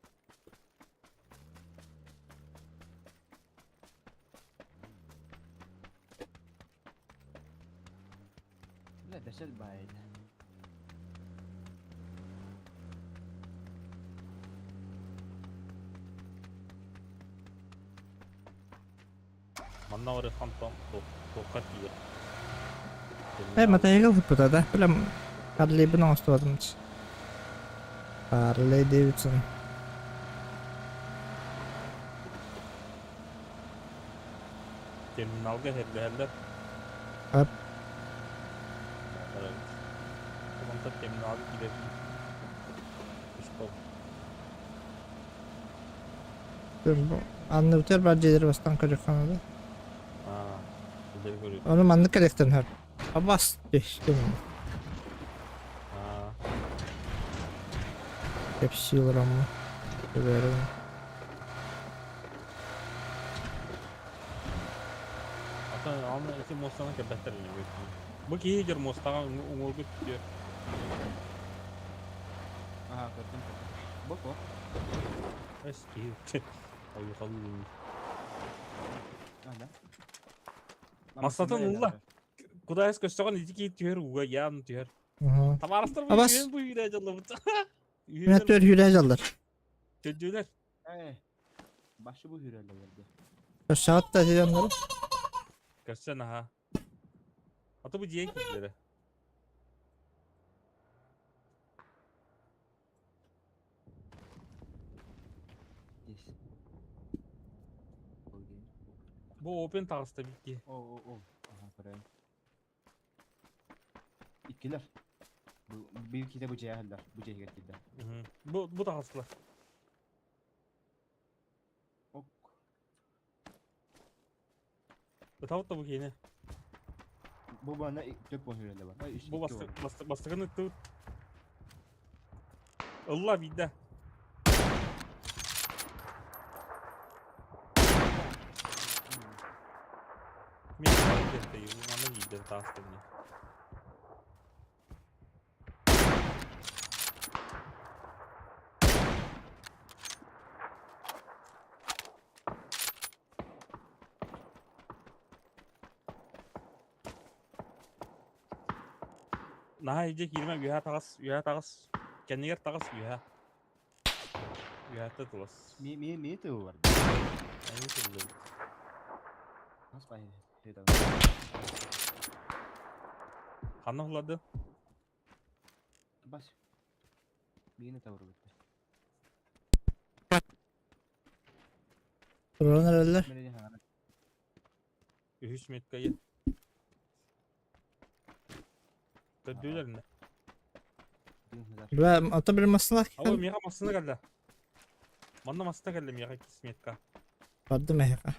Да, дэшэл баайда. Манна барыах онтон туохха тиийэр. Э, матайга ылбыта да. Прям Харлейбын оҥостубатым. Харлей Дэвидсон. Терминалга иһэллэһэллэр. Ап. Онтон терминалга киирэр Анныбытыгар бар дьиэлэр бастаан көрүөххэ наада. Ону маннык кэлиэхтэрин сөп. Абас түстүм. Кэпсии олороммун. Көбөөрөбүн. Ата аны ити муостаны кэлбэттэр ини. Бу киһи дьэр муостаҕа уҥуоргу түһүө. Аха, көрдүм. Бу Эс киһи. Ойухалыы. А, да? Массатын улла. Кудайс көстөҕөн ити киһи түһэр ууга яан түһэр. Табаарыстар бу Абас. үйэн бу үйрэ дьаллабыт. Мен түөр хүрэ дьаллар. Төдүлэр. Э, башы бу хүрэллэр Көссөҕөт да дьоннору. Көрсөн аха. Ата бу дьиэ киирдэрэ. Здесь. Бу опен таҕыста бикки. О, о, о. Аха, көрөйүн. Иккилэр. Бу биир киһитэ бу дьиэҕэ иһэллэр. Бу дьиэ иһигэр киирдэ. Бу бу таҕыстылар. Ок. Ытабыт да бу киһини. Бу бана төп он хүрэлэ бар. Ай, үс Бу икки бастык бар. бастык бастыгын ыттыбыт. Ылла биирдэ. Мин манна биирдэ таастым. Наһаа илдьэ кииримэ үөһэ таҕыс, үөһэ таҕыс, кэннигэр таҕыс үөһэ. Үөһэттэ тулас. Ми ми ми тыл бар. Эми тыллыбыт. Хас бай. Ханна улады? Бас. Миини табыр битте. Туран эрэллэр. Мен хаҥана. Үһүс меткайы. Көрдүүлэр не? Бля, ата бир массыына Алло, миэхэ массыына кэллэ. Манна массыына кэллэ миэхэ кисметка. Бардым эһиэхэ.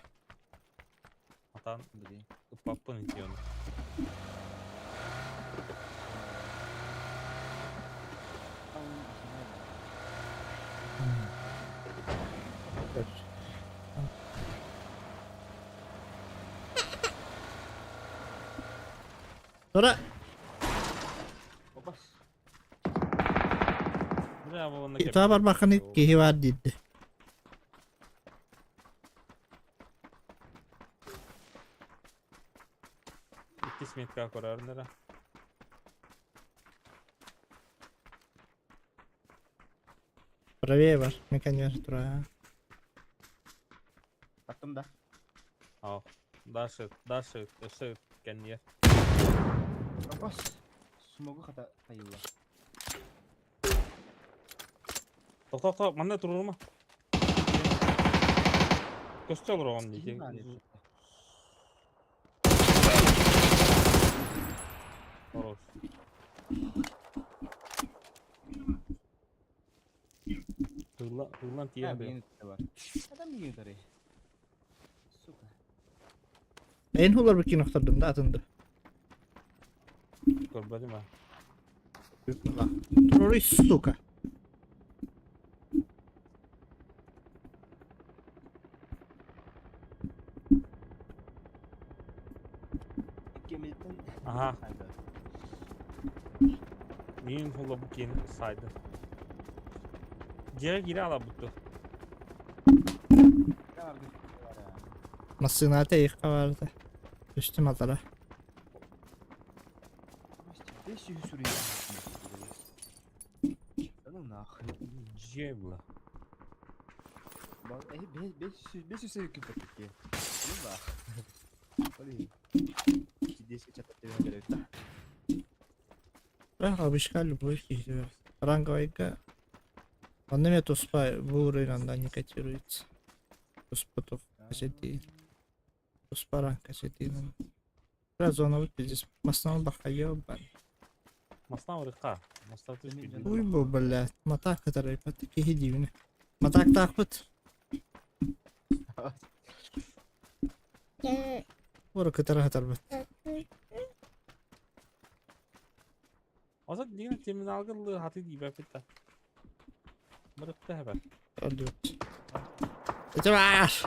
Атан ыппаппын ити ону. Тура. Опас. Туа барбаххын киһи баар диирдэ. Иккис метка көрөрүнэрэ. Правее бар. Меканер тура. Таттым да. Ал. Дальше, дальше, өссө кэнниэ. Опас. Смогу хата тайылла. Тохто, манна турурума. Көстө олороҕун дии. Хорош. Тылла, тыллан тиийэн бэйэ. Адам миигин утары. Сука. Эн хулар бикин охтордум да атынды. Көрбөтүм а. Туруруй, сука. Икки Аха. Миин хула бу киэн сайды. Дьиэҕэ киирэ аалабыт Массыыната их барда. Түстүм атара. 500 суруйар. Да ну нахуй. Дьиэ була. 500 күн такие. Ну нахуй. Блин. Здесь что-то ты говоришь, да? Бірақ обычка любой киһи ранговайга Онно эмиэ туспа бу уровень не котируется. Туспа тух кассети. Туспа ранг кассетинан. Бра зона вот пиздец. Маснал бахайо бан. Масна ырыкка. Маста түс Мен- Уй бу блядь. Матак который пат киһи дивини. Матак таахпыт. Ура кытара хатарбыт. Оза дигэн терминалга лы хаты диибэппит да. Барыкта хэбэ. Öldürüp. Итибаш!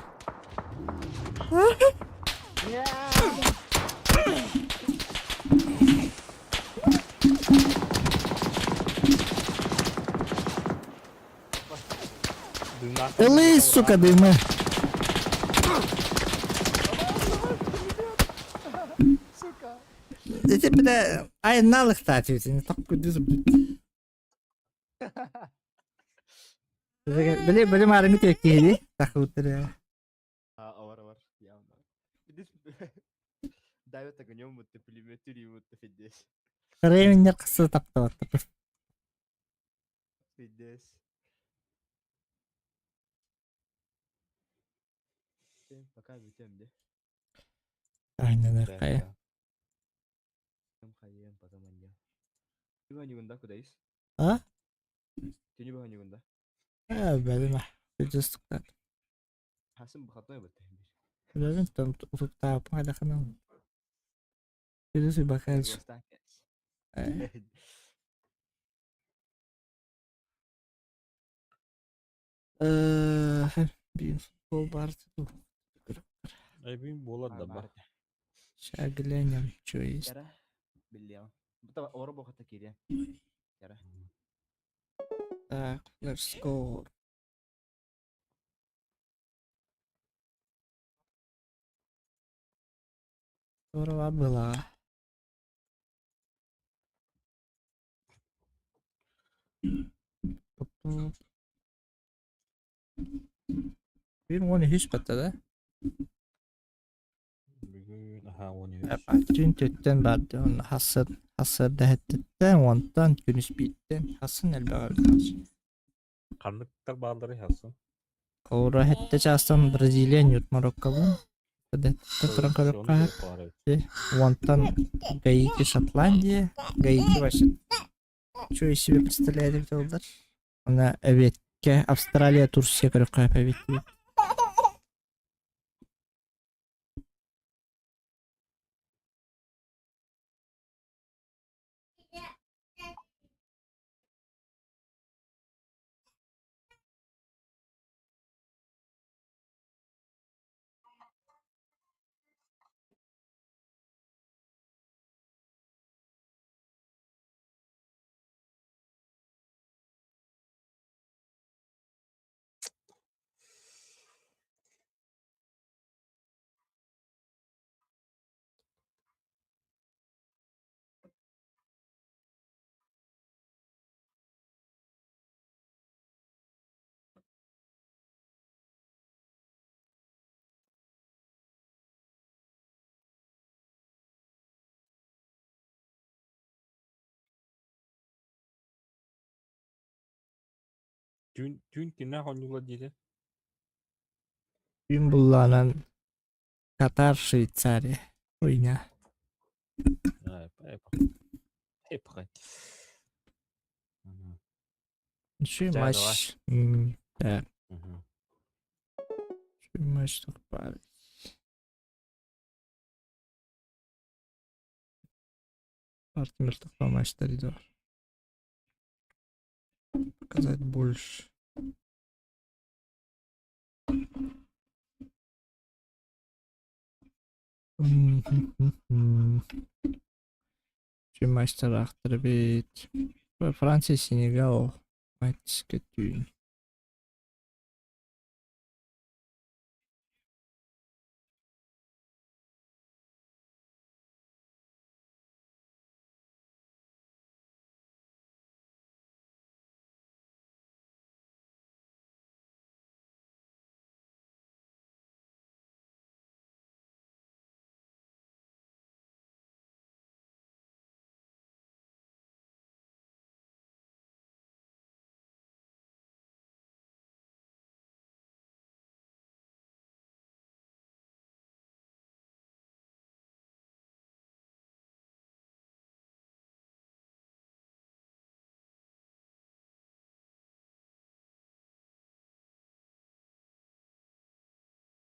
Ылы, сука, дымы. Сука. Эти, бля, ай, налых тативите, так кудыз, блядь. Били, били марыңы теккиһи, тахыбыттыр. А, авар, авар, явно. Здесь давят огнем, вот ты пулемет, вот ты фидес. Рейнер кысы таптабаттыр. Фидес. Пока бүтем де. Айнан аркая. Хайем, потом анья. Ты ба куда есть? А? Ты не ба Э, бәлем. Just Хасым бахатной бит. Бәлем там утуктаап хайдаханам. Пиздец бакалс. Э, бин футбол бар. Эбин буолар да ба. Ща глянем, что есть. Яра. Биллиам. Бута ора бохата кире. Яра. Так, let's go. Здорово было. Bir 13 батта да? Бүгүн аха 13. Түн төттен барды. Он хассар хассар дэхэттен онтан күнүс биттен хассын элбэҕэр Ханныктар бааллары хасын. Каура хэтте чаастан Бразилия нют Марокко Дэхэтте туран көрөккө Онтан Гаити, Шотландия, Гаити вообще. Что из себя представляет это удар? Она әбетке Австралия, Турция көрөккө әбетте. Түүн түүн кинне хоньюла диде. Күн булланан Катар, Швейцария. Хуйня. Эп. Şu Чэ, матч. Да. Şu матч бар. Партнер такой матч бар. Показать больше. Şu матчтар ахтырбит. Франция, Сенегал. Матч түүн.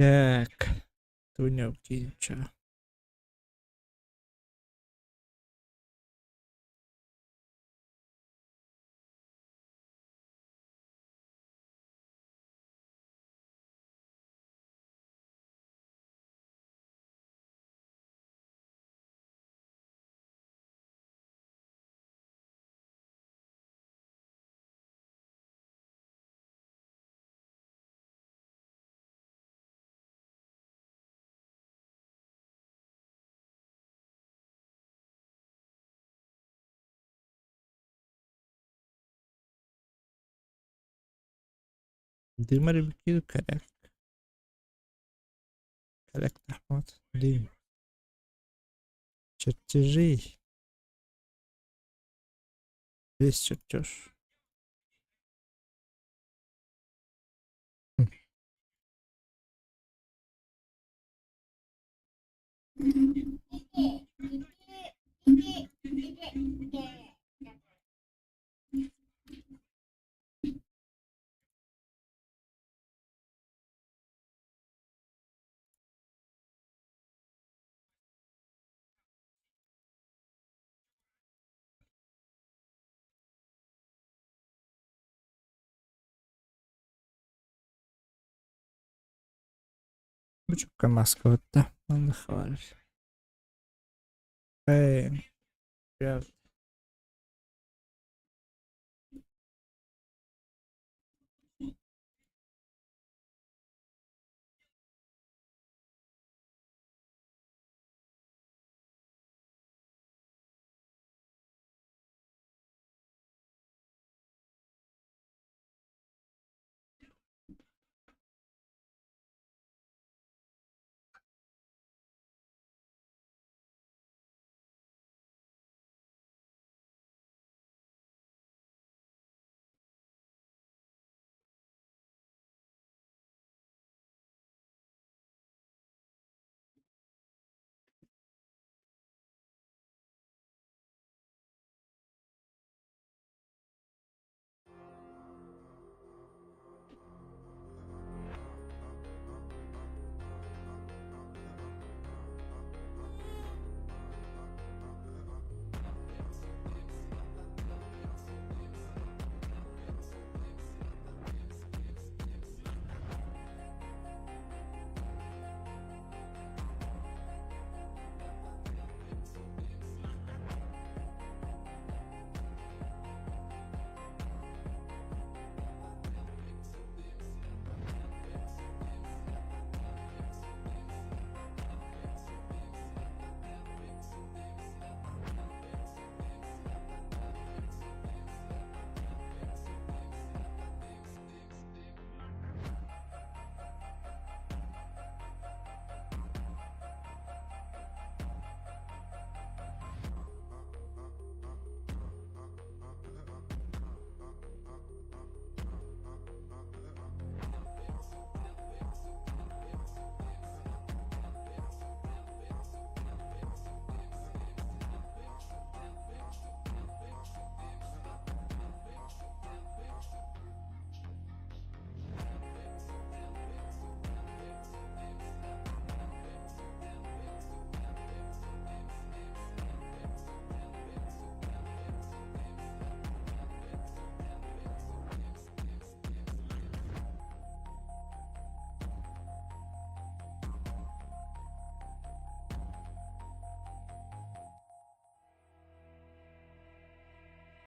Так, Туня Кича. Дымар бикир коррект. Коррект Ахмат. Дым. Чертежи. Весь чертеж. Бучукка маска да. Манна хвалишь. Эй, привет.